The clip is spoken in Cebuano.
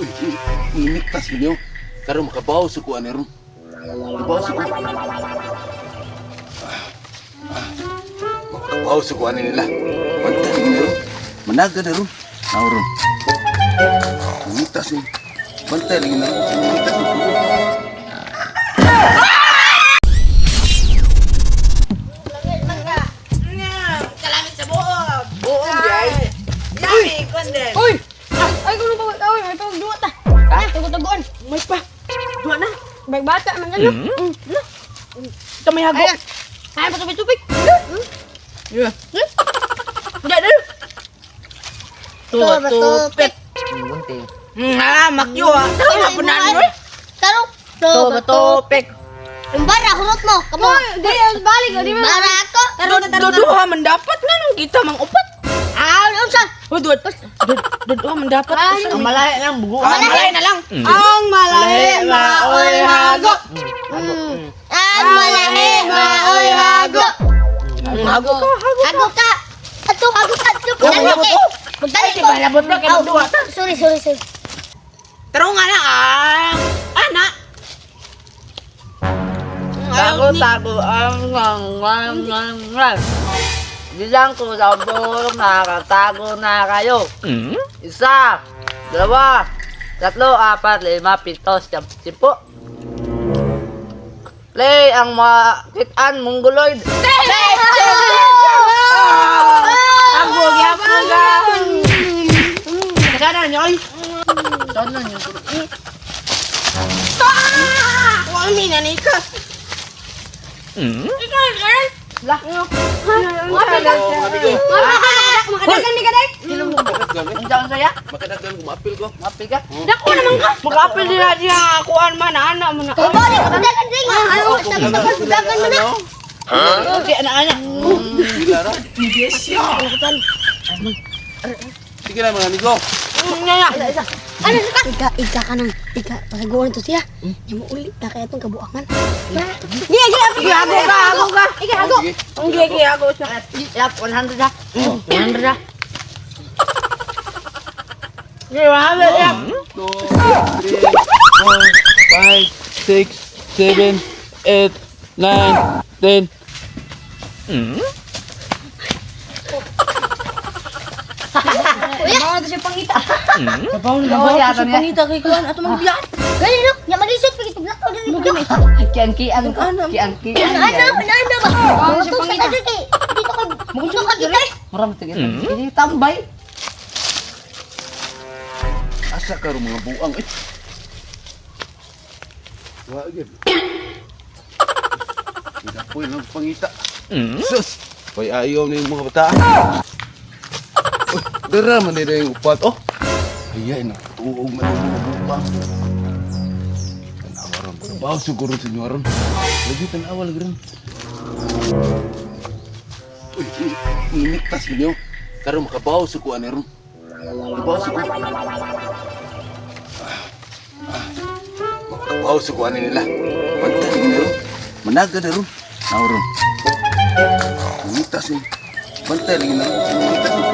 Uy, nimiktas niyo. Karon makabaw sa ko ani ron. Makabaw sa ko. Makabaw sa ko ani nila. Bantay ni ron. Managa na ron. Naw ron. Nimiktas ni. Bantay lagi na ron. Nimiktas ni. Kalamit sa buong. Buong, guys. Yami, kundi. Uy! Ay, kuno pa, uy, may pag duwa ta. Ha? Tago-tagoan. May pa. Duwa na. Bag bata man ano? Ito may hago. Ay, ay, patupit-tupit. Yeah. Hindi, dali. Tuwa, tupit. Ah, makyo ah. Tama po na ano eh. Tarok. Tuwa, tupit. Yung bara, hurot mo. Kamo. Uy, di balik, di ba? Bara ako. Duduha man dapat nga nung kita mang upat. Ah, unsa? Oh, duwa. Duduha man dapat. Ang malahi lang bugo. Ang malahi na lang. Ang malahi maoy hago. Ang malahi, maoy hago. Hago ka, hago. Hago ka. Ato, hago ka. Ato, magdali kay. Magdali ko. Balabot ba kay Aw, magduwa ta? Sorry, sorry, sorry. Taro nga na ang ana. Tago, tago, ang, ang, ang, ang, ang. Bilang ko sa buong nakatago na kayo. Isa, dalawa, tatlo, apat, lima, pito, siyam, sampu. Play ang mga kitaan mongoloid. Hago gyapon ka. Sana nyo ay. Sana niyo. Wa mi na ni ka. Lah. Makadagan ni kaday. Ang saan saya? Makadagan ko maapil ko. Mapi ka? Dako naman ka. Makaapil din na diya kuan man ana mo na. Kamo ni pagdagan ring. Ano, sa pagdagan mo na. Okay ana ana. Sila ra. Sige na mga amigo. Nya nya. Ano sa ka? Ika, ika ka nang. Ika, pasaguan to siya. Nya mo uli ta kaya itong kabuangan. Di, di, Sige, hago ka, hago ka. Ika, hago. Sige. Ang gigi hago siya. Yap, 100 ha. 100 ha. Sige, 100 yap. 2, 3, 4, 5, 6, 7, 8, 9, 10. Bawa to siya pangita. Oo, yata niya. Pangita kay kuan ato magbiyan. Gani no, nya malisod pag itong lakaw dili ko. Kian-kian ko. Kian-kian. Ano, ano, ano ba? Ito sa kay dito ka. Dito ka kita. Marami ito. Ini tambay. Asa ka ro mga buang eh. Wa gyud. Inapoy lang pangita. Sus. Pay ayaw na yung mga bata. Uy, dara man nila yung upat oh. Ay na tuog man yung mga buang. Tanawa ron. Trabaho siguro sa inyo ron. Lagi tanawa lagi ron. Uy, nimiktas niyo. Karon makabaw sa ko ani ron. Makabaw sa ko. Makabaw sa kuha nila. Bantay ni ron. Managa na ron. Naw ron. Namitas ni. Bantay lagi na ron. Namitas ni.